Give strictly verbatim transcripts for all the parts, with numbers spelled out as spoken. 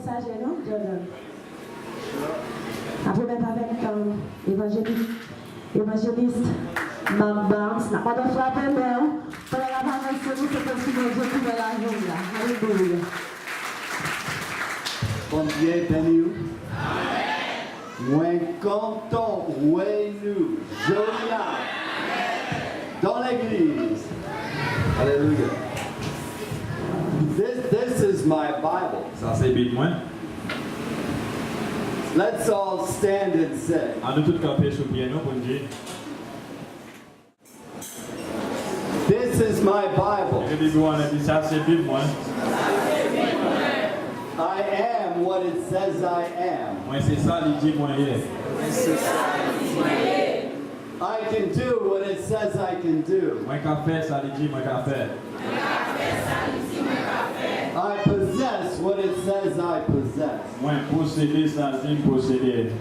Pasaje nou, Jordan. N ap remèt avèk, um, evanjelis, evanjelis Mark Barnes. N ap mande w frape men w pandan n ap anonse nou se pèsonaj Bondye ki nan lavi w la. Alelouya. Bondye beni w. Mwen kontan wè nou jodi a dans l'église. Alelouya. This, this is my Bible. Sa se Bib mwen. Let's all stand and say, An nou tout kanpe sou pye nou pou n di, This is my Bible. Epi Bib ou an, epi sa se Bib mwen. I am what it says I am. Mwen se sa li di mwen ye. I can do what it says I can do. Mwen ka fè sa li di mwen ka fè. I possess what it says I possess. Mwen posede sa l di m posede.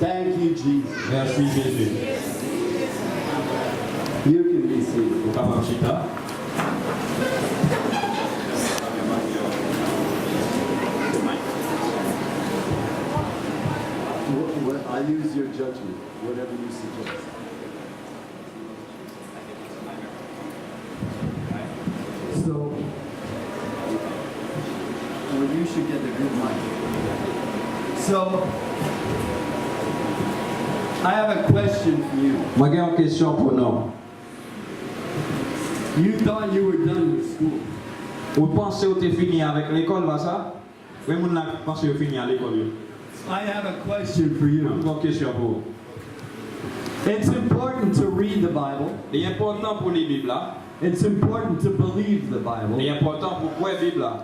Thank you, Jesus. Mèsi, Jezi. You can be seated. Ou kapab chita. Wh-, wh-, I use your judgment, whatever you suggest. So, well, you should get the good mic. So, I have a question for you. Mwen gen yon kesyon pou nou. You thought you were done with school. Ou panse ou te fini avèk lekòl, pa sa? Gen moun la ki panse yo fini a lekòl yo. I have a question for you. Mwen gen yon kesyon pou ou. It's important to read the Bible. Li enpòtan pou li Bib la. It's important to believe the Bible. Li enpòtan pou kwè Bib la.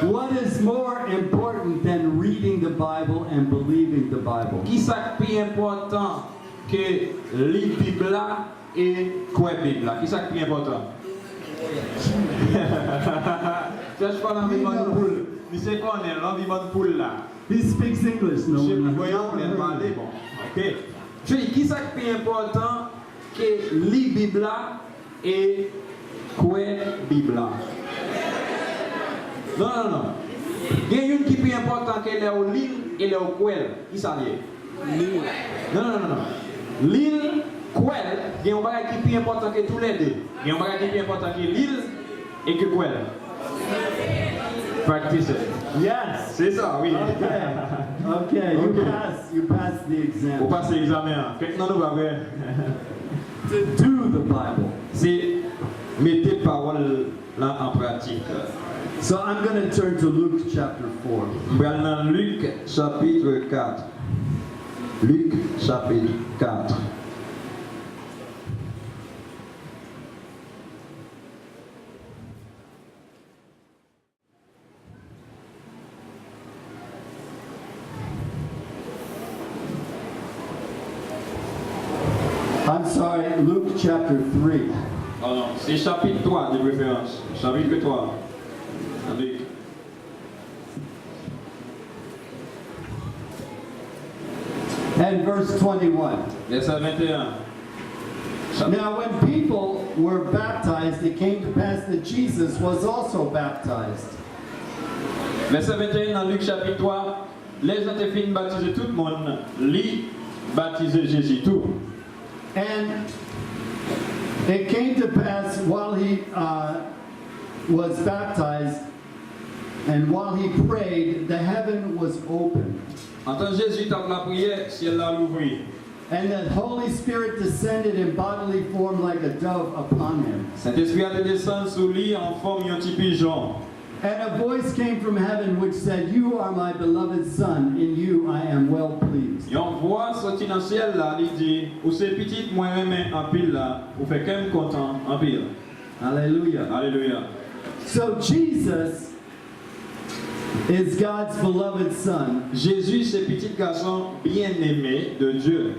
What is more important than reading the Bible and believing the Bible? Ki sa k pi enpòtan ke li Bib la e kwè Bib la? Ki sa k pi enpòtan? Chèch pa nan anvi bann poul. Misye konnen l anvi bann poul la. He speaks English, no? Misye voye anglè pale, bon. Ok. Chèch, ki sa k pi enpòtan ke li Bib la e kwè Bib la? Non, non, non. Gen youn ki pi enpòtan ke lè w li l e lè w kwè l. Ki sa l ye? Non, non, non, non. Li l, kwè l, gen yon bagay ki pi enpòtan ke toulède. Gen yon bagay ki pi enpòtan ke li l e ke kwè l. Practice it. Yes. Se sa, wi. Ok. Ok, you Ok. pass, you pass the exam. Ou pase egzamen an. Kèk nan nou pa vre. To do the Bible. Se mete pawòl la an pratik. So I'm gonna turn to Luke chapter four. M pral nan Lik chapit kat. Lik chapit kat. I'm sorry, Luke chapter three. Oh non, se chapit twa de preferans. Chapit twa. Nan Lik. And verse twenty-one. Vèsè venteyen. Now, when people were baptized, it came to pass that Jesus was also baptized. Vèsè venteyen nan Lik chapit twa, lè Jan te fin batize tout moun, li batize Jezi tou. And it came to pass while he, uh, was baptized, and while he prayed, the heaven was opened. Antan Jezi t ap lapriyè, syèl la louvri. And the Holy Spirit descended in bodily form like a dove upon him. Sentespri a te desann sou li an fòm yon ti pijon. And a voice came from heaven which said, "You are my beloved Son, in you I am well pleased." Yon vwa soti nan syèl la, li di, "Ou se pitit mwen renmen anpil la, ou fè kè m kontan anpil." Hallelujah. Alelouya. So Jesus is God's beloved Son. Jezi se pitit gason byeneme de Dye.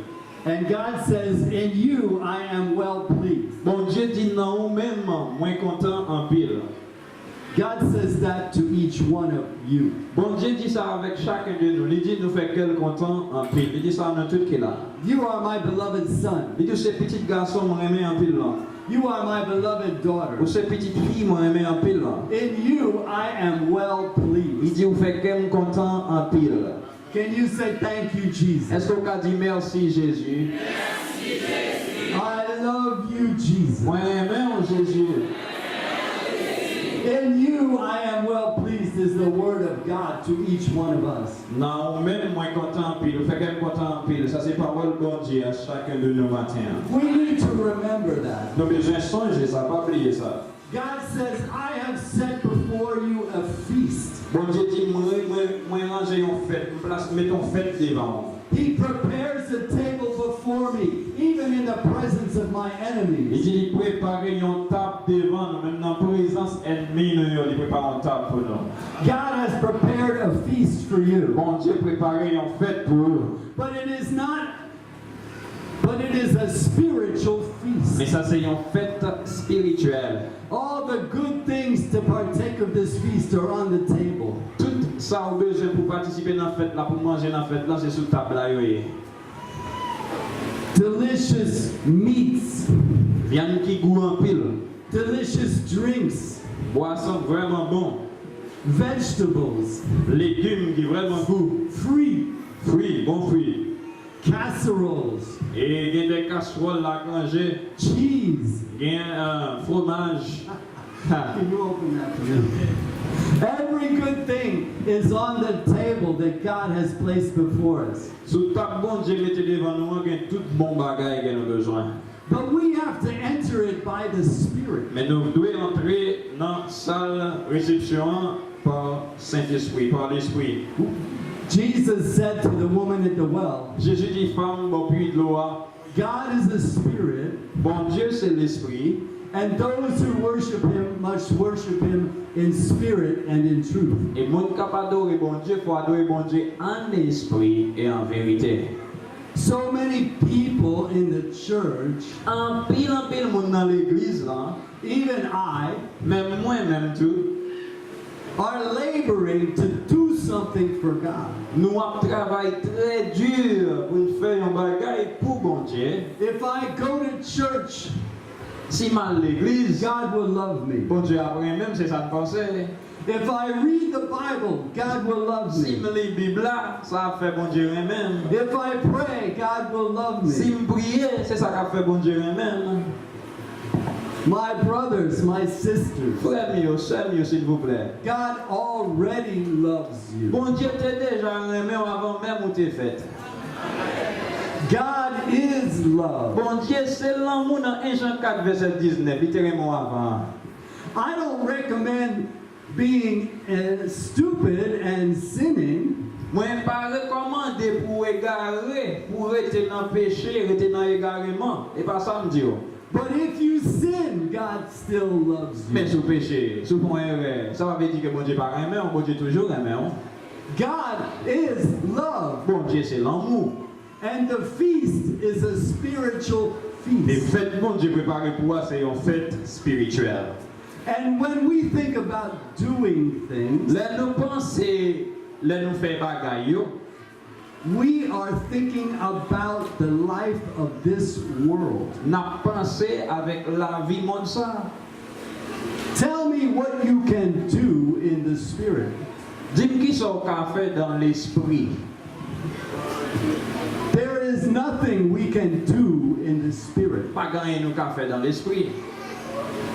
And God says, "In you I am well pleased." Bondye di, "Nan ou menm, mwen kontan anpil." God says that to each one of you. Bondye di sa avèk chaken de nou. Li di nou fè kè l kontan anpil. Li di sa a nou tout ki la. "You are my beloved Son." Li di, "Ou se pitit gason m renmen anpil lan." You are my beloved daughter. Ou se pitit fi mwen renmen anpil lan. In you I am well Li pleased. Di ou fè kè m kontan anpil. Can you say thank you, Jesus? Èske w ka di mèsi Jezi? I love you, Jesus. Mwen renmen w Jezi. In you I am well pleased is the word of God to each one of us. Nan ou menm mwen kontan anpil, ou fè kè m kontan anpil. Sa se pawòl Bondye a chak de nou maten an. We need to remember that. Nou bezwen sonje sa, pa bliye sa. God says, I have set before you a feast. Bondye di mwen mwen mwen ranje yon fèt, m plas mete yon fèt devan ou. He prepares a table before me, even in the presence of my Li enemies. Di li prepare yon tab devan nou, menm nan prezans ènmi nou yo, li prepare yon tab pou nou. God has prepared a feast for you. Bondye prepare yon fèt pou ou. But it is not, but it is a spiritual feast. Men sa se yon fèt espirityèl. All the good things to partake of this feast are on the table. Tout sa ou bezwen pou patisipe nan fèt la, pou manje nan fèt la, se sou tab la yo ye. Delicious meats, Vyann ki gou anpil, delicious drinks, bwason vrèman bon, vegetables, legim ki vrèman gou, fruit, fwi, bon fwi. casseroles, E gen de kaswòl la k ranje, cheese. Gen uh, fromaj. Can you open that for me? Every good thing is on the table that God has placed before us. Sou tab Bondye mete devan nou an, gen tout bon bagay ke nou bezwen. But we have to enter it by the Spirit. Men nou dwe antre nan sal resepsyon an pa Sentespri, pa Lespri. Jesus said to the woman at the well, Jezi di fanm bò pwi dlo a, God is a spirit, Bondye se Lespri, and those who worship him must worship him in spirit and in truth. E moun k ap adore Bondye, fò adore Bondye an espri e an verite. So many people in the church, Anpil anpil moun nan legliz lan, even I, menm mwen menm tou, are laboring to do something for God. Nou ap travay trè di pou n fè yon bagay pou Bondye. If I go to church, Si m al legliz, God will love me. Bondye ap renmen m, se sa n panse. If I read the Bible, God will love Si me. M li Bib la, sa ap fè Bondye renmen m. If I pray, God will love Si me. M priye, se sa k ap fè Bondye renmen m. My brothers, my sisters, Frè m yo, sè m yo, silvouplè. God already loves you. Bondye te deja renmen w avan menm ou te fèt. God is love. Bondye se lanmou nan en Jan kat vèsè diznèf, li te renmen w avan. I don't recommend being uh, stupid and sinning. Mwen pa rekòmande pou w egare, pou w rete nan peche, rete nan egareman. E pa sa m di w. But if you sin, God still loves Men you. Si w peche, si w fè yon erè, sa pa vle di ke Bondye pa renmen w, Bondye toujou renmen w. God is love. Bondye se lanmou. And the feast is a spiritual E feast. Fèt Bondye prepare pou w a se yon fèt espirityèl. And when we think about doing things, Lè nou panse, lè nou fè bagay yo, we are thinking about the life of this world. N ap panse avèk lavi mond sa. Tell me what you can do in the spirit. Di m kisa w ka fè dan lespri. There is nothing we can do in the spirit. Pa gen anyen nou ka fè dan lespri.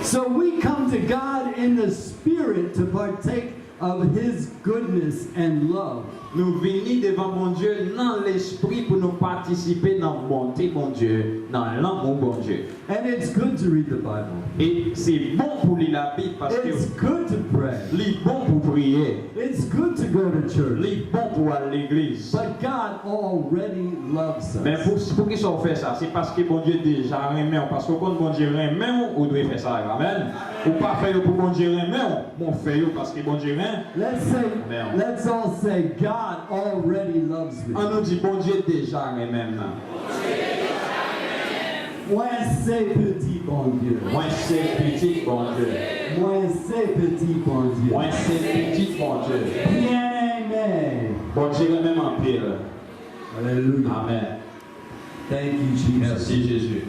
So we come to God in the spirit to partake of his goodness and love. Nou vini devan Bondye nan lespri pou nou patisipe nan bonte Bondye, nan lanmou Bondye. And it's good to read the Bible. E se bon pou li Labib paske It's good to pray. Li bon pou priye. It's good to go to church. Li bon pou al legliz. But God already loves Men us. Pou, pou kisa w fè sa? Se paske Bondye deja renmen w. Paske w konn Bondye renmen w, ou dwe fè sa yo. Amèn. Ou pa fè yo pou Bondye renmen w, men w fè yo paske Bondye renmen. Let's say, Amen. Let's all say, God already loves me. An nou di, Bondye deja renmen m. Mwen se pitit Bondye. Mwen se pitit Bondye. Mwen se pitit Bondye. Mwen se pitit Bondye. Bien aimé. Bondye renmen m anpil. Hallelujah. Amèn. Thank you, Jesus. Mèsi, Jezi.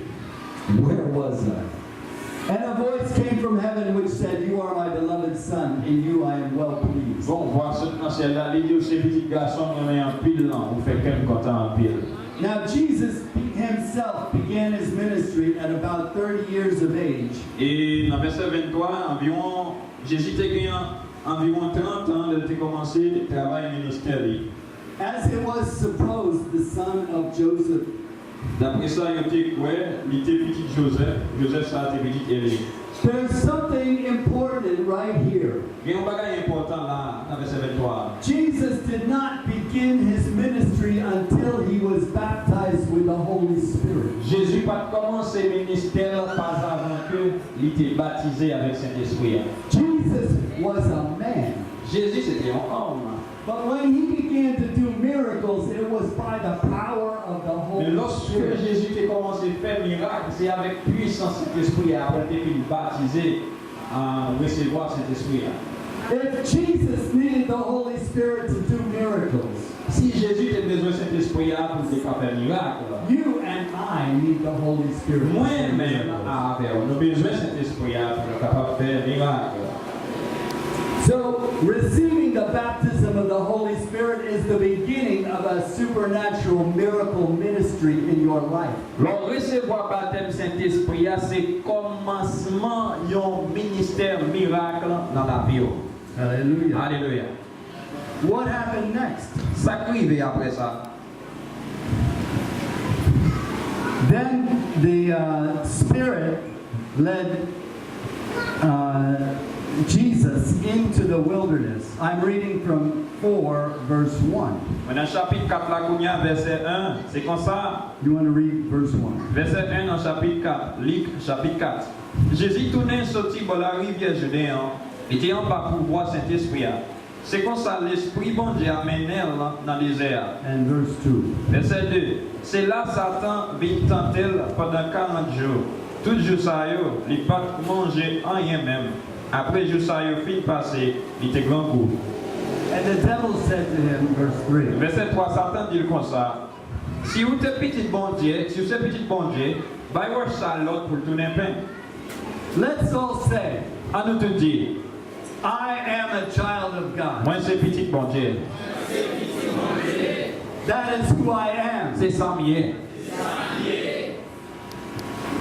Where was I? And a voice came from heaven which said, "You are my beloved Son, in you I am well pleased." Bon, vwa sot nan syèl la, li di, "Ou se pitit gason m renmen anpil lan, ou fè kè m kontan anpil." Now, Jesus himself began his ministry at about thirty years of age. E nan vèsè venntwa, anviwon, Jezi te gen anviwon trant an lè l te kòmanse travay ministè li. As it was supposed, the son of Joseph. Daprè sa yo te kwè, li te pitit Jozèf, Jozèf sa a te pitit Eli. There's something important right here. Gen yon bagay enpòtan la, nan vèsè venntwa a. Jesus did not begin his ministry until he was baptized with the Holy Spirit. Jezi pa t kòmanse ministè l pazavan ke li te batize avèk Sentespri a. Jesus was a man. Jezi se te yon òm. But when he began to do miracles, it was by the power of the Holy Men lòske Spirit. Jezi te kòmanse fè mirak, se avèk pwisans Sentespri a, apre l te fin batize, a, resevwa Sentespri a. If Jesus needed the Holy Spirit to do miracles, Si Jezi te bezwen Sentespri a pou l te ka fè mirak, you and I need the Holy Spirit. mwen menm avè w, nou bezwen Sentespri a pou nou kapab fè mirak. So, receiving the baptism of the Holy Spirit is the beginning of a supernatural miracle ministry in your life. Lè w resevwa batèm Sentespri a, se kòmansman yon ministè mirak nan lavi w. Hallelujah. Alelouya. What happened next? Sa k rive apre sa? Then the uh, Spirit led uh, Jesus into the wilderness. I'm reading from four, verse one. Mwen nan chapit kat la kounye a, vèsè en, se konsa. You want to read verse one? Vèsè en nan chapit kat, Lik chapit kat. Jezi tounen soti bò larivyè Jouden an, li te anba pouvwa Sentespri a. Se konsa Lespri Bondye a mennen l nan dezè a. And verse two. Vèsè de. Se la Satan vin tante l pandan karant jou. Tout jou sa yo, li pa t manje anyen menm. Apre jou sa yo fin pase, li te grangou. And the devil said to him, verse three, Vèsè twa, Satan di l konsa, "Si w te pitit Bondye, si w se pitit Bondye, bay wòch sa lòd pou l tounen pen." Let's all say, An nou tout di, "I am a child of God." "Mwen se pitit Bondye." That is who I am. Se sa m ye.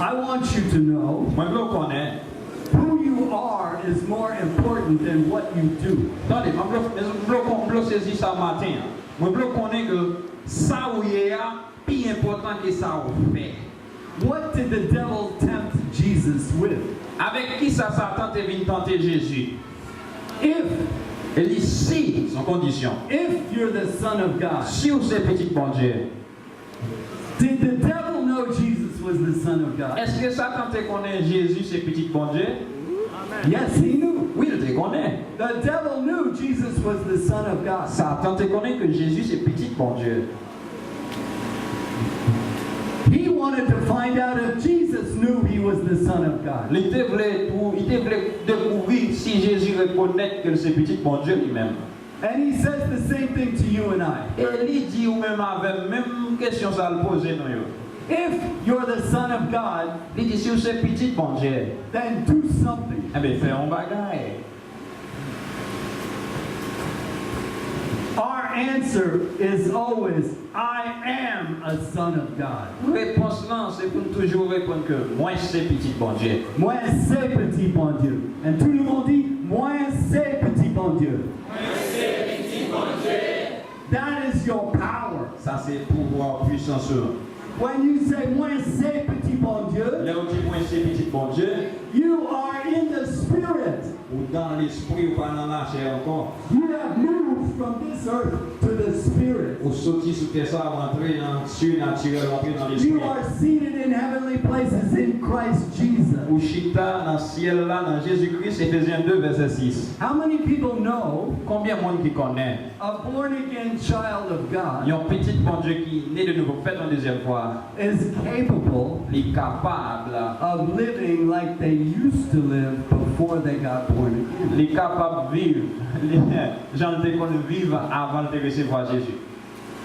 I want you to know Mwen vle w konnen. Who you are is more important than what you do. Tande, mwen vle, mwen vle w kon-, vle w sezi sa maten an. Mwen vle w konnen ke sa w ye a pi enpòtan ke sa w fè. What did the devil tempt Jesus with? Avèk ki sa Satan te vin tante Jezi? If, E li si, son kondisyon. If you're the Son of God, Si w se pitit Bondye, did the devil know Jesus was the Son of God? Èske Satan te konnen Jezi se pitit Bondye? Yes, he knew. Wi, l te konnen. The devil knew Jesus was the Son of God. Satan te konnen ke Jezi se pitit Bondye. He wanted to find out if Jesus knew he was the Son of God. Li te vle tou, li te vle dekouvri si Jezi rekonèt ke l se pitit Bondye li menm. And he says the same thing to you and I. E li di ou menm avè m, menm kesyon sa l poze nou yo. If you're the Son of God, Li di, "Si w se pitit Bondye, then do something. Enben, fè yon bagay." Our answer is always, "I am a son of God." Repons lan, se pou n toujou reponn ke mwen se pitit Bondye. Mwen se pitit Bondye. And tout le monde dit, "Mwen se pitit Bondye." That is your power. Sa se pouvwa pwisans ou. When you say, "Mwen se pitit Bondye," Lè w di mwen se pitit Bondye, you are in the spirit. Ou nan lespri, ou pa nan lachè ankò. You have moved from this earth to the spirit. Ou soti sou tè sa, ou antre nan sinatirèl, ou antre nan You lespri. Are seated in heavenly places in Christ Jesus. Ou chita nan syèl la, nan Jezi Kris, Efezyen de, vèsè sis. How many people know Konbyen moun ki konnen a born again child of God yon pitit Bondye ki ne de nouvo, fèt yon dezyèm fwa, is capable li kapab, of living like they used to live before they got born again? Li kapab viv li, jan l te konn viv avan l te resevwa Jezi.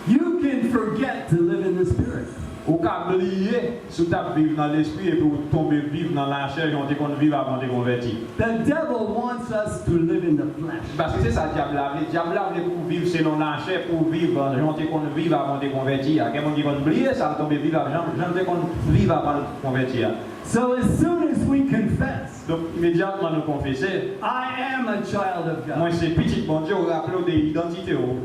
You can forget to live in the Spirit. Ou ka bliye si w t ap viv nan lespri epi w tonbe viv nan lachè jan w te konn viv avan w te konvèti. The devil wants us to live in the flesh. Paske se sa dyab la vle. Dyab la vle pou w viv selon lachè, pou w viv jan w te konn viv avan w te konvèti a. Gen moun ki konn bliye sa, l tonbe viv jan, jan l te konn viv avan l konvèti a. So as soon as we confess, Donk, imedyatman nou konfese, I am a child of God. Mwen se pitit Bondye, w raple w de idantite w.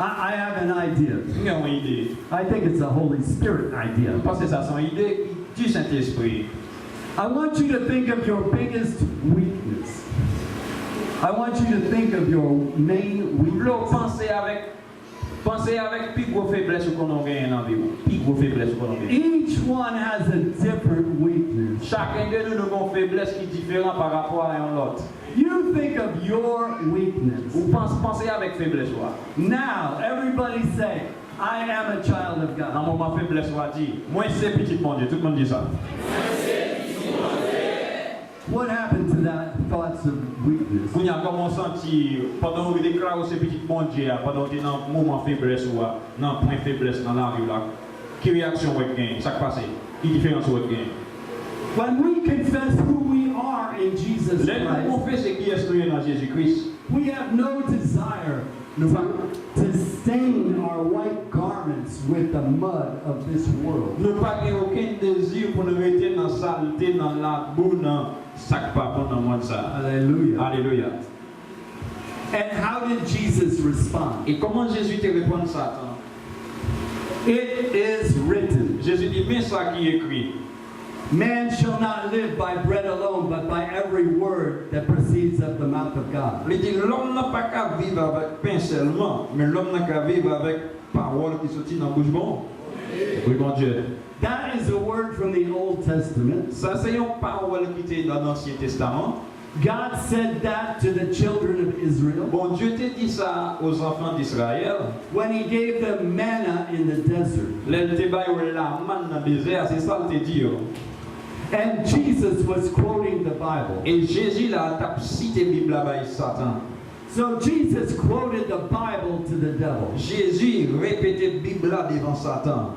I, I have an idea. M gen yon ide. I think it's a Holy Spirit idea. M panse sa se yon ide ki di Sentespri. I want you to think of your biggest weakness. I want you to think of your main weakness. M vle w panse avèk, panse avèk pi gwo feblès ou konnen w genyen nan vi w. Pi gwo feblès ou konnen w genyen. Each one has a different weakness. Chaken de nou, nou gen yon feblès ki diferan pa rapò a yon lòt. You think of your weakness. Ou panse, panse avèk feblès ou a. Now, everybody say, I am a child of God. Nan moman feblès ou a, di, mwen se pitit Bondye. Tout moun di sa. What happened to that thoughts of weakness? Kounye a, kòman w santi pandan w deklare w se pitit Bondye a, pandan w te nan moman feblès ou a, nan pwen feblès nan lavi w la? Ki reyaksyon w wè k genyen? Sa k pase? Ki diferans w wè k genyen? When we confess who we are in Jesus Christ, lè nou konfese kiyès nou ye nan Jezi Kris, we have no desire to, to stain our white garments with the mud of this world. Nou pa gen okenn dezi pou nou rete nan salte, nan labou, nan sa k pa bon nan mond sa a. Alelouya. Alelouya. And how did Jesus respond? E kòman Jezi te reponn Satan? It is written. Jezi di, men sa ki ekri. Man shall not live by bread alone, but by every word that proceeds of the mouth of God. Li di, lòm nan pa ka viv avèk pen sèlman, men lòm nan ka viv avèk pawòl ki soti nan bouch bon, bouch Bondye. That is a word from the Old Testament. Sa se yon pawòl ki te nan Ansyen Testaman. God said that to the children of Israel Bondye te di sa o zanfan d Izrayèl when he gave them manna in the desert. Lè l te ba yo lamann nan dezè a, se sa l te di yo. And Jesus was quoting the Bible. E Jezi la t ap site Bib la bay Satan. So Jesus quoted the Bible to the devil. Jezi repete Bib la devan Satan.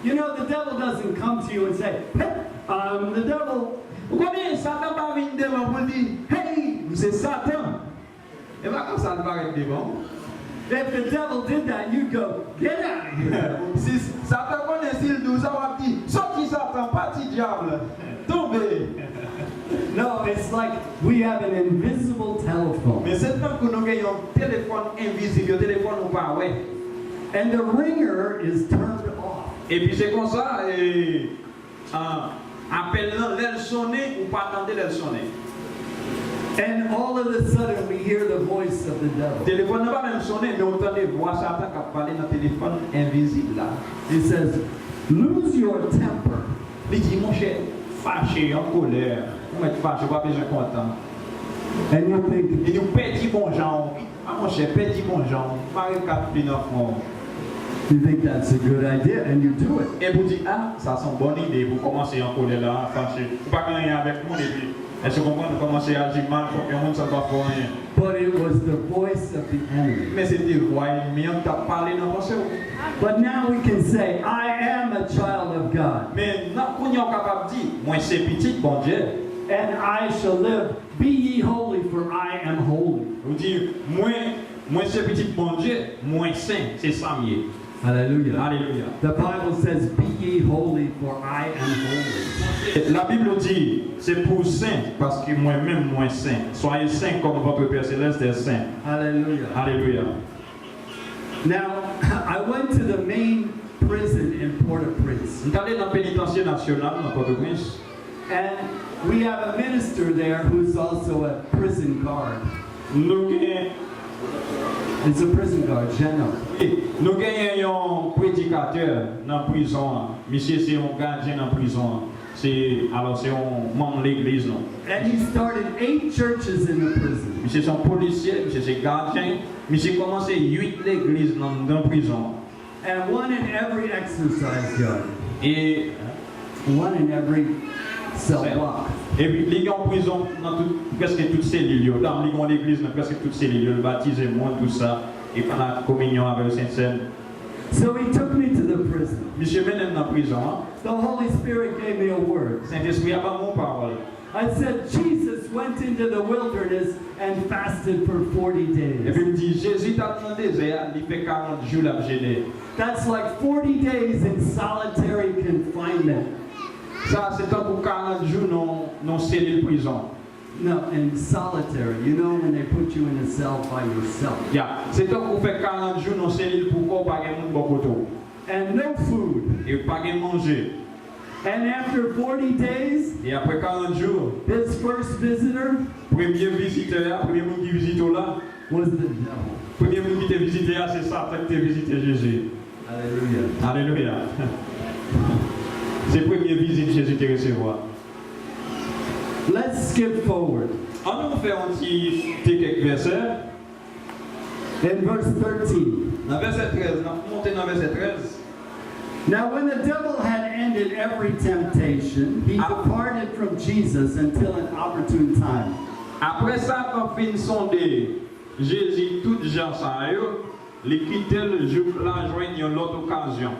You know, the devil doesn't come to you and say, "Hey, I'm the devil." Ou konnen, Satan pa vin devan pou l di, "Hey, m se Satan." E pa konsa l parèt devan w. If the devil did that, you'd go, "Get out of here." Si Satan konnen si l di w sa, w ap di, "Sòti Satan, pati dyab, tonbe." No, it's like we have an invisible telephone. Men se tankou nou gen yon telefòn envizib, yon telefòn ou pa wè. And the ringer is turned off. Epi se konsa, e, a, apèl lan, lè l sonnen, ou pa tande lè l sonnen. And all of a sudden, we hear the voice of the devil. Telefòn nan pa menm sonnen, men ou tande vwa Satan k ap pale nan telefòn envizib la. He says, "Lose your temper." Li di, "Monchè, fache, an kolè. Ou mèt fache, ou pa bezwen kontan." And you think, li di, "Ou pèdi bon jan w. A, monchè, pèdi bon jan w. Mare kat pye nan fwon w." You think that's a good idea, and you do it. Epi w di, "A, sa se yon bòn ide pou w kòmanse an kolè la, fache. Ou pa gen anyen avèk moun, epi, èske w konprann, ou kòmanse aji mal kont yon moun san l pa fè w anyen." But it was the voice of the enemy. Men se te vwa ènmi an k t ap pale nan panse w. But now we can say, "I am a child of God." Men nan kounye a w kapab di, "Mwen se pitit Bondye." And I shall live, "Be ye holy, for I am holy." Ou di, "Mwen, mwen se pitit Bondye, mwen sen, se sa m ye." Hallelujah. Alelouya. The Bible says, "Be ye holy, for I am holy." Labib di, "Se pou w sen, paske mwen menm mwen sen." Soyez saints comme votre Père céleste est saint. Hallelujah. Alelouya. Now, I went to the main prison in Port-au-Prince. M t ale nan penitansye nasyonal nan Pòtoprens. And we have a minister there who's also a prison guard. Nou gen He's a prison guard, Jeannot. Wi, nou genyen yon predikatè nan prizon an. Misye se yon gadyen nan prizon an. Se, alò, se yon manm legliz nou. And he started eight churches in the prison. Misye se yon polisye, misye se gadyen. Misye kòmanse uit legliz nan, nan prizon an. And one in every exercise yard. E one in every cell block. Epi li gen yon prizon nan tout, prèske tout selil yo. Tanm li gen yon legliz nan prèske tout selil yo. Li batize moun, tout sa. Li pran lakominyon avèk Sentsèn. So he took me to the prison. Misye mennen m nan prizon an. The Holy Spirit gave me a word. Sentespri a ban m yon pawòl. I said, Jesus went into the wilderness and fasted for forty days. Epi m di, Jezi t al nan dezè a, li fè karant jou l ap jene. That's like forty days in solitary confinement. Sa se tankou karant jou nan nan selil prizon. No, in solitary. You know when they put you in a cell by yourself. Ya, se tankou fè karant jou nan selil pou kò w, pa gen moun bò kote w. And no food. E pa gen manje. And after forty days, E apre karant jou, this first visitor premye vizitè a, premye moun ki vizite w la, was the devil. Premye moun ki te vizite a, se Satan ki te vizite Jezi. Hallelujah. Alelouya. Se premye vizit Jezi te resevwa. Let's skip forward. Ann nou fè yon ti te kèk vèsè. In verse thirteen. Nan vèsè trèz, n ap monte nan vèsè trèz. Now, when the devil had ended every temptation, he departed from Jesus until an opportune time. Apre Satan fin sonde Jezi tout jan sa yo, li kite l jouk l a jwenn yon lòt okazyon.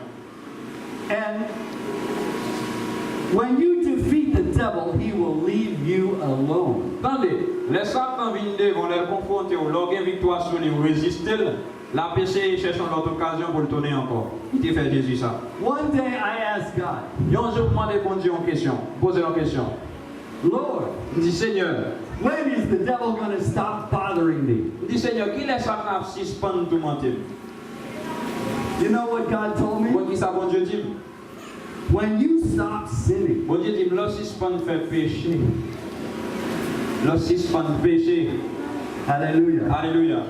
And when you defeat the devil, he will leave you alone. Tande, lè Satan vin devan w, lè l konfwonte w, lè w gen viktwa sou li, w reziste l, l ap eseye chèche yon lòt okazyon pou l tounen ankò. Li te fè Jezi sa. One day I asked God, Yon jou, m mande Bondye yon kesyon, m poze l yon kesyon. Lord, M di, Senyè, when is the devil going to stop bothering me? M di, Senyè, kilè Satan ap sispann toumante m? You know what God told Ou me? konn ki sa Bondye di m? When you stop sinning. Bondye di m, lè w sispann fè peche. Lè w sispann peche. Hallelujah. Alelouya.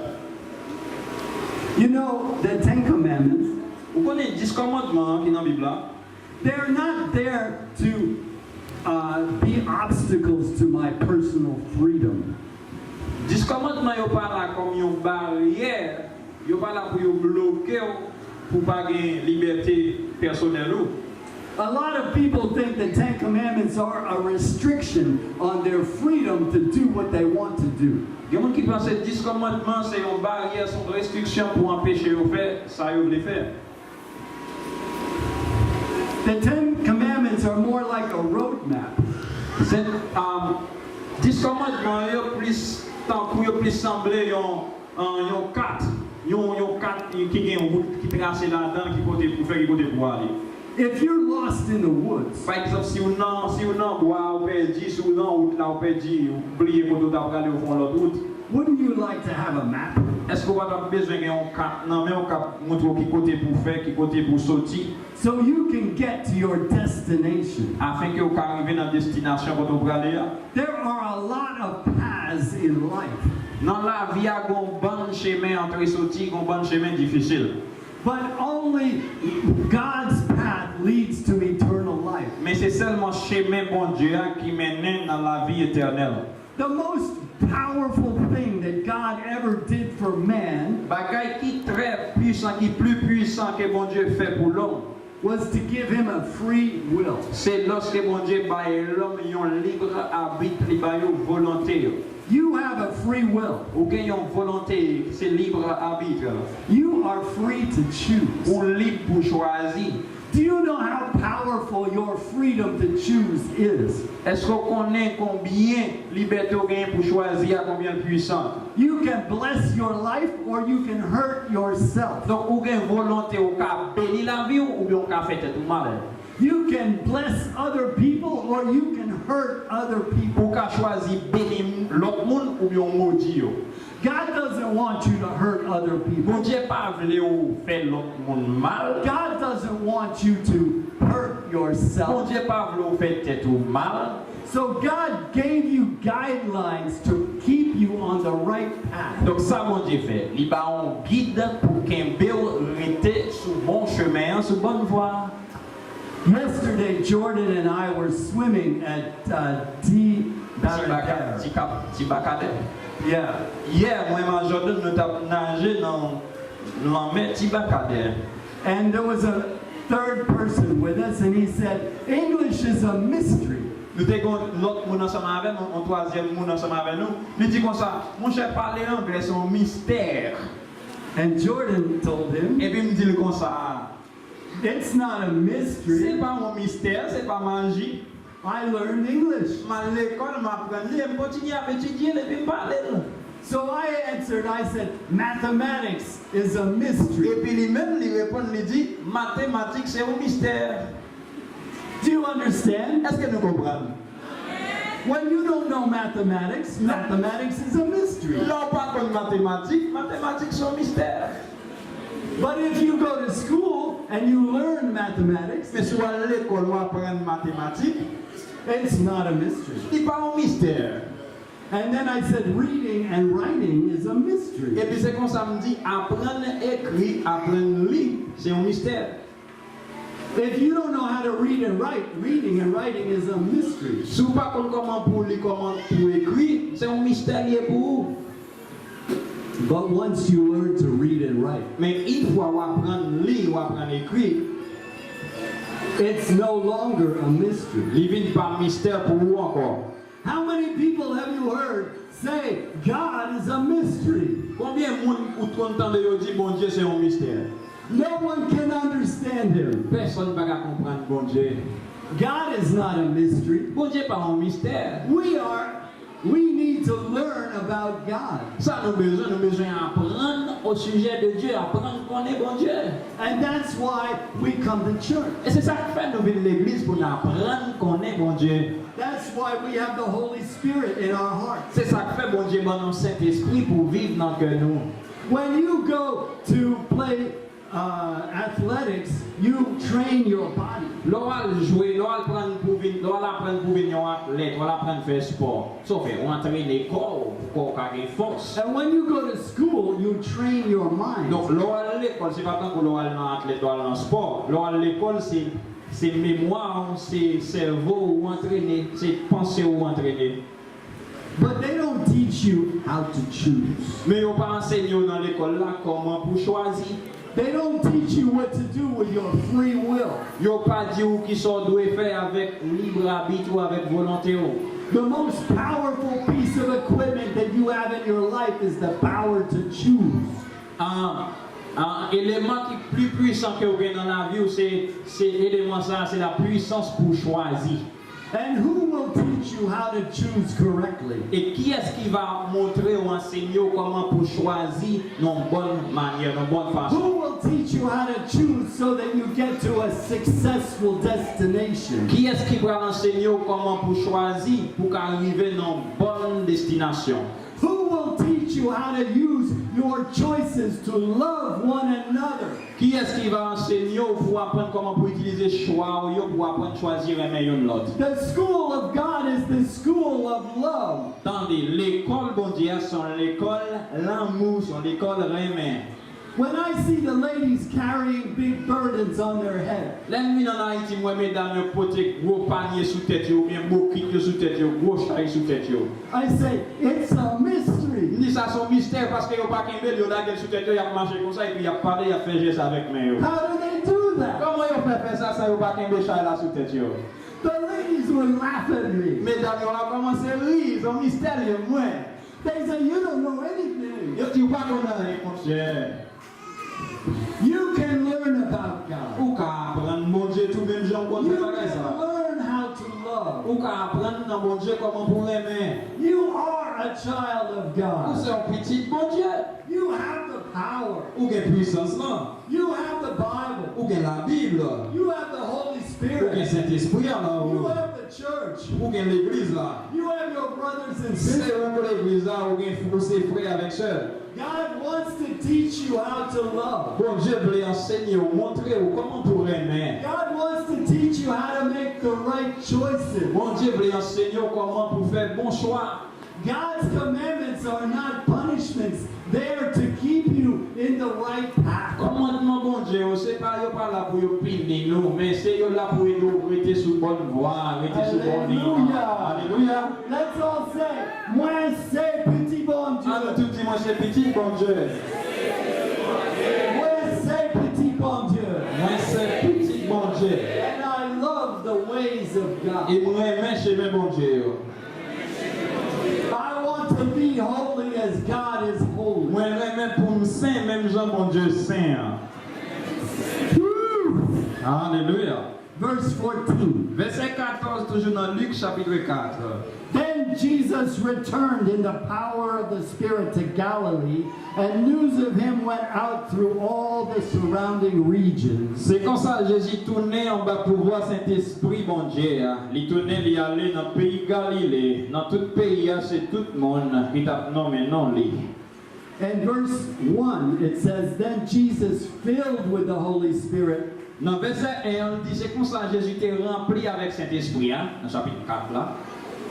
You know, the Ten Commandments, Ou konnen dis kòmandman an ki nan Bib la? They're not there to uh, be obstacles to my personal freedom. Dis kòmandman yo pa la kòm yon baryè, yo pa la pou yo bloke w, pou w pa gen libète pèsonèl ou. A lot of people think the Ten Commandments are a restriction on their freedom to do what they want to do. Gen moun ki panse dis kòmandman se yon baryè, se yon restriksyon pou anpeche yo fè sa yo vle fè. The Ten Commandments are more like a roadmap. Se, um, dis kòmandman yo plis tankou, yo plis sanble yon, uh, yon kat, yon, yon kat ki gen wout ki trase ladan, ki kote pou fè, ki kote pou ale. If you're lost in the woods, Pa egzanp, si w nan, si w nan bwa, ou pèdi, si w nan wout la, ou pèdi, ou bliye kote w ta prale, ou fè yon lòt wout. Wouldn't you like to have a map? Èske w pa t ap bezwen gen yon kat nan men w k ap montre w ki kote pou w fè, ki kote pou w soti? So you can get to your destination. Afen ke w ka rive nan destinasyon kote w prale a. There are a lot of paths in life, Nan lavi a, gen yon bann chemen antre soti, gen yon bann chemen difisil. But only God's path leads to eternal life. Men se sèlman chemen Bondye a ki mennen nan lavi etènèl. The most powerful thing that God ever did for man Bagay ki trè pwisan, ki pli pwisan ke Bondye fè pou lòm, was to give him a free will. Se lòske Bondye bay lòm yon lib abit, li ba yo volonte yo. You have a free will. Ou gen yon volonte ki se lib abit. You are free to choose. Ou lib pou chwazi. Do you know how powerful your freedom to choose is? Èske w konnen konbyen libète w genyen pou chwazi a, konbyen l pwisan? You can bless your life or you can hurt yourself. Donk, ou gen volonte, ou ka beni lavi w, oubyen ou ka fè tèt ou mal. You can bless other people or you can hurt other people. Ou ka chwazi beni lòt moun, oubyen w modi yo. God doesn't want you to hurt other people. Bondye pa vle w fè lòt moun mal. God doesn't want you to hurt yourself. Bondye pa vle w fè tèt ou mal. So God gave you guidelines to keep you on the right path. Donk, sa Bondye fè, li ba w yon gid pou kenbe w rete sou bon chemen an, sou bòn vwa. Yesterday, Jordan and I were swimming at uh, Ti Ti baka- Baradair. Ti Kap- Ti Bakadè. Yeah. Yè, mwen menm ak Jordan, nou t ap naje nan lanmè Ti Bakadè. And there was a third person with us, and he said, English is a mystery. Nou te gen lòt moun ansanm avè nou, yon twazyèm moun ansanm avè nou. Li di konsa, monchè, pale anglè se yon mistè. And Jordan told him, Epi m di l konsa, It's not a mystery. Se pa yon mistè, se pa maji. I learned English. M al lekòl, m aprann li, e m kontinye ap etidye l, epi m pale l. So I answered, I said, "Mathematics is a mystery." Epi li menm, li reponn, li di, matematik se yon mistè. Do you understand? Èske nou konprann? When you don't know mathematics, mathematics is a mystery. Lè w pa konn matematik, matematik se yon mistè. But if you go to school and you learn mathematics, men si w al lekòl, w aprann matematik, it's not a mystery. Li pa yon mistè. And then I said, "Reading and writing is a mystery." Epi se konsa m di, aprann ekri, aprann li, se yon mistè. If you don't know how to read and write, reading and writing is a mystery. Si w pa konn kòman pou w li, kòman pou w ekri, se yon mistè li ye pou ou. But once you learn to read and write, men yon fwa w aprann li, w aprann ekri, it's no longer a mystery. Li vin pa mistè pou ou ankò. How many people have you heard say God is a mystery? Konbyen moun ou t konn tande yo di Bondye se yon mistè? No one can understand him. Pèsonn pa ka konprann Bondye. God is not a mystery. Bondye pa yon mistè. We are, we need to learn about God. Sa nou bezwen, nou bezwen aprann o sijè de Dye, aprann konnen Bondye. And that's why we come to church. E se sa k fè nou vin legliz, pou n aprann konnen Bondye. That's why we have the Holy Spirit in our hearts. Se sa k fè Bondye ban nou Sentespri pou viv nan kè nou. When you go to play uh, athletics, you train your body. Lè w al jwe, lè w al aprann pou vin, lè w al aprann pou vin yon atlèt, w al aprann fè spò. Sa w fè, w antrene kò w, pou kò w ka gen fòs. And when you go to school, you train your mind. Donk, lè w al lekòl, se pa tankou lè w al nan atlèt, lè w al nan spò. Lè w al lekòl, se, se memwa w, se sèvo w ou antrene, se panse w ou antrene. But they don't teach you how to choose. Men yo pa ansenye w nan lekòl la kòman pou chwazi. They don't teach you what to do with your free will. Yo pa di w kisa w dwe fè avèk lib abit ou, avèk volonte w. The most powerful piece of equipment that you have in your life is the power to choose. Ah, ah, eleman ki pli pwisan ke w gen nan lavi w, se, se eleman sa a, se la pwisans pou chwazi. And who will teach you how to choose correctly? E kiyès ki va montre w, ansenye w kòman pou chwazi nan yon bòn manyè, nan yon bòn fason? Who will teach you how to choose so that you get to a successful destination? Kiyès ki pral ansenye w kòman pou chwazi pou w ka rive nan yon bòn destinasyon? Who will teach you how to use your choices to love one another? Kiyès ki va ansenye w pou w aprann kòman pou w itilize chwa w yo, pou w aprann chwazi renmen youn lòt? The school of God is the school of love. Tande, lekòl Bondye a se yon lekòl lanmou, se yon lekòl renmen. When I see the ladies carrying big burdens on their head, Lè m vin ann Ayiti, m wè medam yo pote gwo panye sou tèt yo, oubyen bokit yo sou tèt yo, gwo chay sou tèt yo. I say, "It's a mystery." M di sa se yon mistè, paske yo pa kenbe l, yo lage l sou tèt yo, y ap mache konsa, epi y ap pale, y ap fè jès avèk men yo. How do they do that? Kòman yo fè fè sa san yo pa kenbe chay la sou tèt yo? The ladies would laugh at me. Medam yo a kòmanse ri, se yon mistè li ye pou mwen. They say, "You don't know anything." Yo di, "Ou pa konn anyen, monchè." You can learn about God. Ou ka aprann Bondye tou menm jan w konn fè bagay sa. You can learn how to love. Ou ka aprann nan Bondye kòman pou w renmen. You are a child of God. Ou se yon pitit Bondye. You have the power. Ou gen pwisans lan. You have the Bible. Ou gen Labib. You have the Holy Spirit. Ou gen Sentespri an nan ou. You have the church. Ou gen legliz la. You have your brothers and sisters. Se ou legliz la, ou gen, ou se frè avèk sè. God wants to teach you how to love. Bondye vle ansenye w, montre w kòman pou w renmen. God wants to teach you how to make the right choices. Bondye vle ansenye w kòman pou w fè bon chwa. God's commandments are not punishments. They are to keep you in the right path. Kòmandman Bondye yo, se pa, yo pa la pou yo pini nou, men se yo la pou ede w rete sou bòn vwa, rete sou bòn liy. Alelouya. Alelouya. Let's all say, "Mwen se pitit Bondye." An nou tout di, "Mwen se pitit Bondye." Mwen se pitit Bondye. Mwen se pitit Bondye. And I love the ways of God. E mwen renmen chemen Bondye yo. I want to be holy as God is holy. Mwen renmen pou m sen menm jan Bondye sen an. Whew! Alelouya. Verse fourteen. Vèsè katòz, toujou nan Lik chapit kat. Then Jesus returned in the power of the Spirit to Galilee, and news of him went out through all the surrounding regions. Se konsa Jezi tounen anba pouvwa Sentespri Bondye a. Li tounen, li ale nan peyi Galile. Nan tout peyi a, se tout moun ki t ap nonmen non li. And verse one, it says, Then Jesus, filled with the Holy Spirit, Nan vèsè en an, li di, se konsa Jezi te ranpli avèk Sentespri a, nan chapit kat la,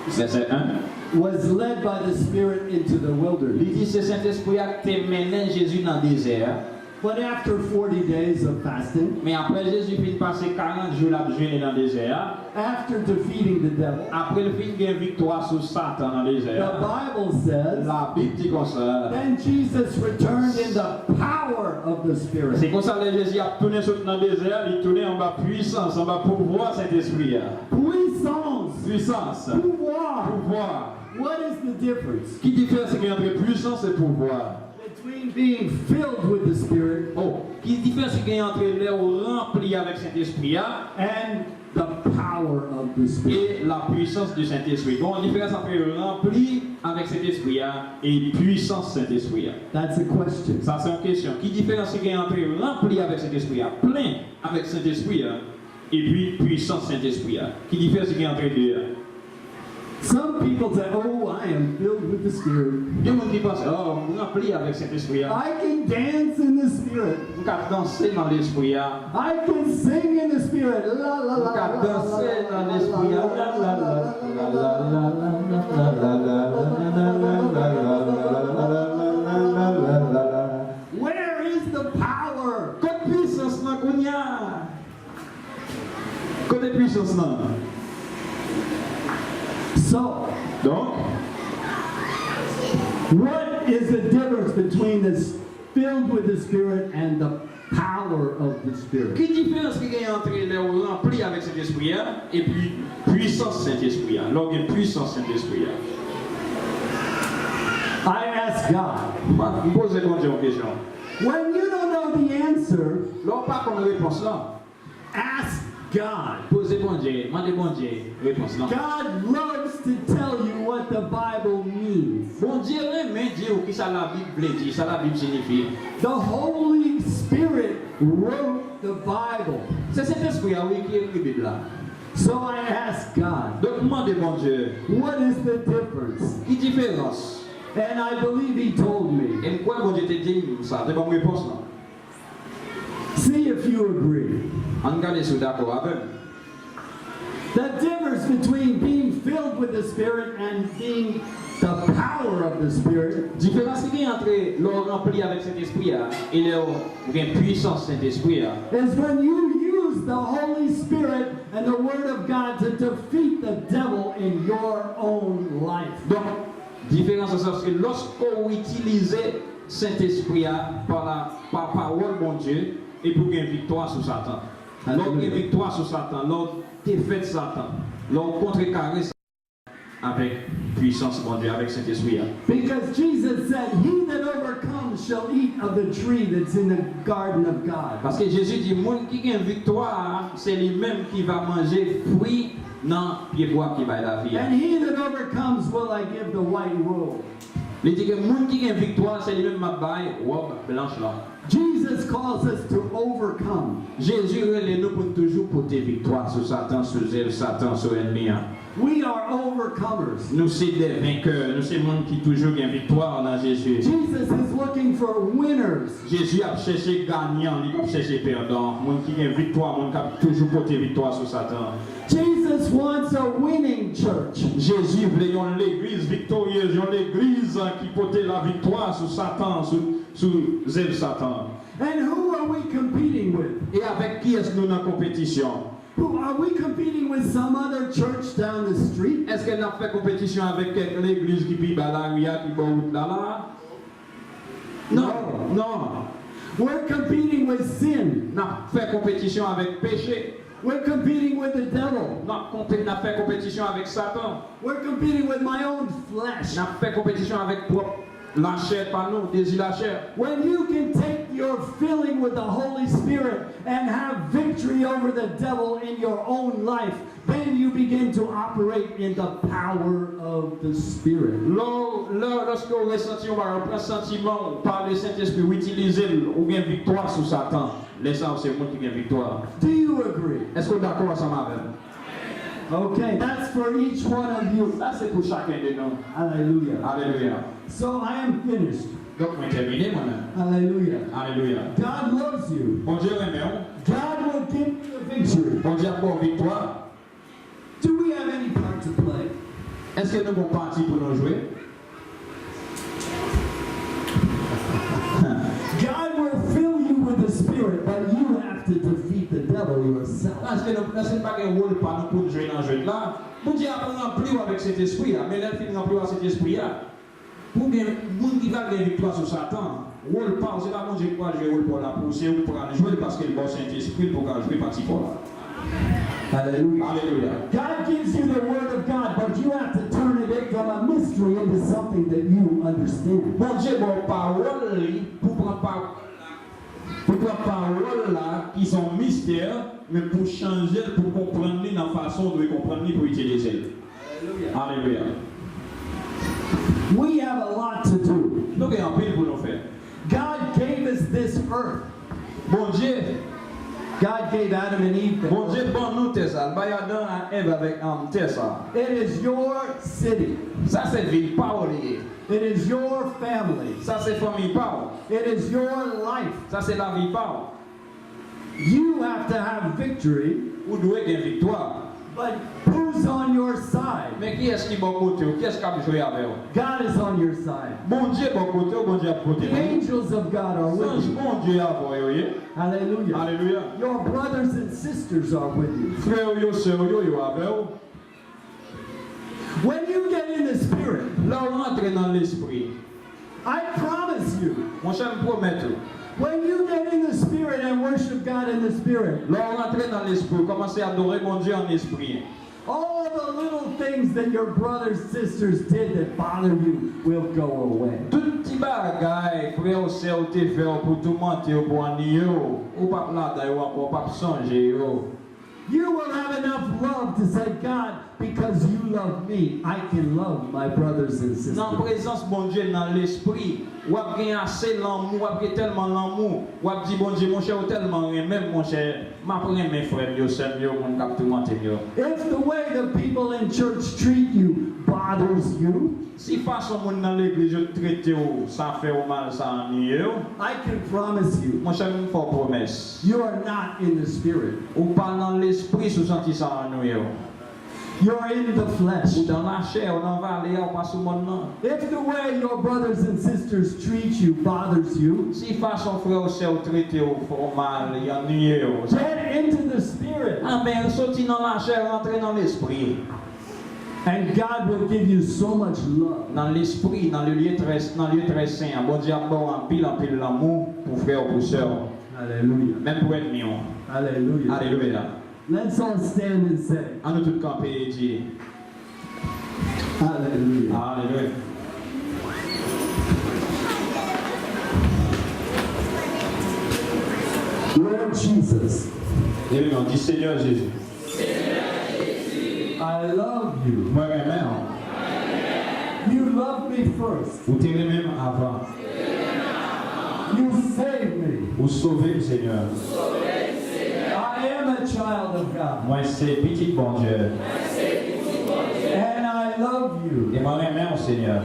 vèsè en. was led by the Spirit into the wilderness. Li di se Sentespri a ki te mennen Jezi nan dezè a. But after forty days of fasting, Men apre Jezi fin pase karant jou l ap jene nan dezè a, after defeating the devil, apre l fin gen viktwa sou Satan nan dezè the a, Bible says, Labib di konsa. Then Jesus returned in the power of the Spirit. Se konsa lè Jezi ap tounen sot nan dezè a, li tounen anba pwisans, anba pouvwa Sentespri a. Puissance, Pwisans, pouvoir. Pouvwa. What is the difference Ki diferans ki gen ant pwisans e pouvwa? between being filled with the Spirit Oh, ki diferans ki gen ant lè w ranpli avèk Sentespri a and the power of the Spirit? E la puissance du Saint-Esprit. Gon diferans ant ranpli avèk Sentespri a e pwisans Sentespri a. That's a question. Sa se yon kesyon. Ki diferans ki gen ant ranpli avèk Sentespri a, plen avèk Sentespri a, epi pwisans Sentespri a? Ki diferans ki gen ant de a? Some people say, Oh, I am filled with the Spirit. Gen moun ki panse, oh, m ranpli avèk Sentespri a. I can dance in the Spirit. M ka danse nan Lespri a. I can sing in the Spirit. La, la, la, M ka danse nan Lespri a. La, la, la, la, la, la, la. Where is the power? Kot pwisans lan kounye a? Kote pwisans lan? So, Donk, what is the difference between this filled with the Spirit and the power of the Spirit? Ki diferans ki gen ant lè w ranpli avèk Sentespri a epi pwisans Sentespri a? Lè w gen pwisans Sentespri a. I ask God, M poze Bondye yon kesyon. When you don't know the answer, Lè w pa konn repons lan, ask God. Poze Bondye, mande Bondye repons lan. God loves to tell you what the Bible means. Bondye renmen di w ki sa Labib vle di, sa Labib siyifi. The Holy Spirit wrote the Bible. Se Sentespri a, wi, ki ekri Bib la. So I ask God, Donk, m mande Bondye, What is the difference? Ki diferans? And I believe He told me. E m kwè Bondye te di m sa, te ban m repons lan. See if you agree. Ann gade si w dakò avè m. The difference between being filled with the Spirit and being the power of the Spirit Diferans ki gen ant lè w ranpli avèk Sentespri a e lè w gen pwisans Sentespri a. Is when you use the Holy Spirit and the Word of God to defeat the devil in your own life. Donk, diferans lan se paske lòske w itilize Sentespri a pa la, pa pawòl Bondye, epi w gen viktwa sou Satan. Lè w gen viktwa sou Satan, lè w defèt Satan, lè w kontrekare Satan avèk pwisans Bondye, avèk Sentespri a. Because Jesus said, He that overcomes shall eat of the tree that's in the garden of God. Paske Jezi di, moun ki gen viktwa a, se li menm ki va manje fwi nan pyebwa ki bay lavi a. And he that overcomes will I give the white robe. Li di ke moun ki gen viktwa, se li menm m ap bay wòb blanch lan. Jesus calls us to overcome. Jezi rele nou pou n toujou pote viktwa sou Satan, sou zèv Satan, sou ènmi an. We are overcomers. Nou se de venkè, nou se moun ki toujou gen viktwa nan Jezi. Jesus is looking for winners. Jezi ap chèche ganyan, li p ap chèche pèdan. Moun ki gen viktwa, moun k ap toujou pote viktwa sou Satan. Jesus wants a winning church. Jezi vle yon legliz viktoryez, yon legliz ki pote laviktwa sou Satan, sou, sou zèv Satan. And who are we competing with? E avèk kiyès nou nan konpetisyon? Who, are we competing with some other church down the street? Èske n ap fè konpetisyon avèk kèk legliz ki pi ba lari a, ki bò wout la la? Non, non. We're competing with sin. N ap fè konpetisyon avèk peche. We're competing with the devil. N ap konpe-, n ap fè konpetisyon avèk Satan. We're competing with my own flesh. N ap fè konpetisyon avèk pwòp Lachè pa nou, dezi lachè. When you can take your filling with the Holy Spirit and have victory over the devil in your own life, then you begin to operate in the power of the Spirit. Lè w, lè, lòske w resanti yon bagay, w pran santiman w, pa le Sentespri, w itilize l, ou gen viktwa sou Satan. Lè sa a, w se moun ki gen viktwa. Do you agree? Èske w dakò ansanm avè m? Okay, that's for each one of you. Sa se pou chacun de nous. Hallelujah. Alelouya. So I am finished. Donk, mwen tèmine, mwen menm. Hallelujah. Alelouya. God loves you. Bondye renmen w. God will give you the victory. Bondye ap ba w viktwa. Do we have any part to play? Èske nou gon pati pou nou jwe? God will fill you with the Spirit, but you have to defeat the devil yourself. Paske nou, paske nou pa gen wòl pa nou pou nou jwe nan jwèt la. Bondye ap ranpli w avèk Sentespri a, men lè l fin ranpli w ak Sentespri a, pou gen moun ki pral gen viktwa sou Satan, wòl pa w, se pa Bondye ki pral jwe wòl pa w la pou ou, se ou ki pral jwe l paske l ba w Sentespri l pou w ka jwe pati pa w la. Hallelujah. Alelouya. God gives you the word of God, but you have to turn it from a mystery into something that you understand. Bondye ba w pawòl li pou pran pawòl la, pou pran pawòl la ki se yon mistè, men pou chanje l, pou konprann li nan fason w dwe konprann li, pou itilize l. Alelouya. We have a lot to do. Nou gen anpil pou nou fè. God gave us this earth. Bondye, God gave Adam and Eve the Bondye earth. Ban nou tè sa. L bay Adan ak Èv avèk, um, tè sa. It is your city. Sa se vil pa w li ye. It is your family. Sa se fanmi pa w. It is your life. Sa se lavi pa w. You have to have victory. Ou dwe gen viktwa. But who's on your side? Men kiyès ki bò kote w? Kiyès k ap jwe avè w? God is on your side. Bondye bò kote w, Bondye ap kote w. The angels of God are with you. Zanj Bondye avè w yo ye. Hallelujah. Alelouya. Your brothers and sisters are with you. Frè w yo, sè w yo, yo avè w. When you get in the Spirit, lè w rantre nan Lespri, I promise you, monchè, m pwomèt ou, when you get in the Spirit and worship God in the Spirit, lè w rantre nan Lespri, w kòmanse adore Bondye an espri, all the little things that your brothers, sisters did that bother you will go away. Tout ti bagay frè w, sè w te fè w pou toumante w, pou anniye w, ou p ap ladan yo ankò, w p ap sonje yo. You will have enough love to say, "God, because you love me, I can love my brothers and sisters." Nan prezans Bondye, nan Lespri, w ap gen ase lanmou, w ap gen tèlman lanmou, w ap di Bondye, "Monchè, ou tèlman renmen m, monchè, m ap renmen frè m yo, sè m yo, moun k ap toumante m yo." If the way the people in church treat you bothers you, Si fason moun nan legliz yo trete w, sa fè w mal, sa anniye w, I can promise you, monchè, m fè w pwomès, you are not in the Spirit. Ou pa nan Lespri si w santi sa anniye w. You're in the flesh. Ou nan lachè, ou nan vale a, ou pa sou mòn nan. If the way your brothers and sisters treat you bothers you, Si fason frè w, sè w trete w fè w mal, y anniye w, get into the Spirit. Amen. Soti nan lachè, rantre nan Lespri. And God will give you so much love. Nan Lespri, nan lye trè, nan lye trè sen an, Bondye ap ba w anpil, anpil lanmou pou frè w, pou sè w. Hallelujah. Menm pou ènmi w. Hallelujah. Alelouya. Let's all stand and say, An nou tout kanpe e di, Hallelujah. Alelouya. Lord Jesus, Ebyen, di, Senyè Jezi, I love you. Mwen renmen w. You loved me first. Ou te renmen m avan. You saved me. Ou sove m, Senyè. I am a child of God. Mwen se pitit Bondye. And I love you. E mwen renmen w, Senyè.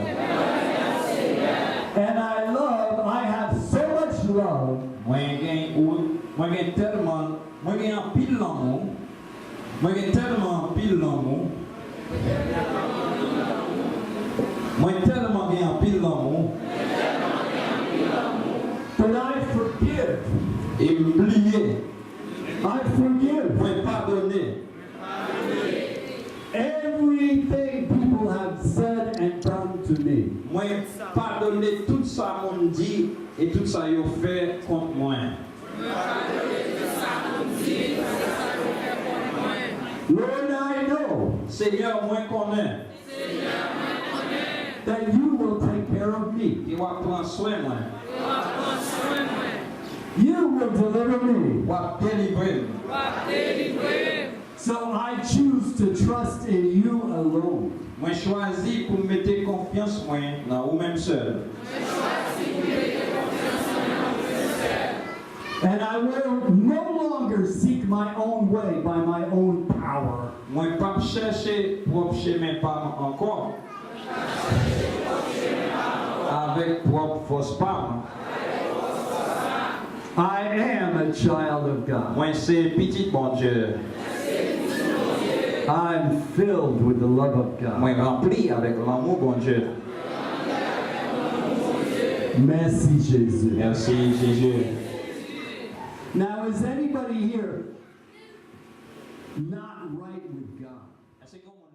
And I love, I have so much love. Mwen gen, ou, mwen gen tèlman, mwen gen anpil lanmou. Mwen gen tèlman anpil lanmou. Mwen tèlman gen anpil lanmou. But I forgive. E m bliye. I forgive. Mwen padone. Everything people have said and done to me. Mwen padone tout sa moun di e tout sa yo fè kont mwen. Lord, I know Senyè, mwen konnen that you will take care of me. Ke w ap pran swen mwen. You will deliver me. W ap delivre m. So I choose to trust in you alone. Mwen chwazi pou m mete konfyans mwen nan ou menm sèl. And I will no longer seek my own way by my own power. Mwen p ap chèche pwòp chemen pa m ankò. Avèk pwòp fòs pa m. I am a child of God. Mwen se pitit Bondye. I'm filled with the love of God. Mwen ranpli avèk lanmou Bondye. Merci, Jésus. Mèsi, Jezi. Now, is anybody here not right with God? Èske gen yon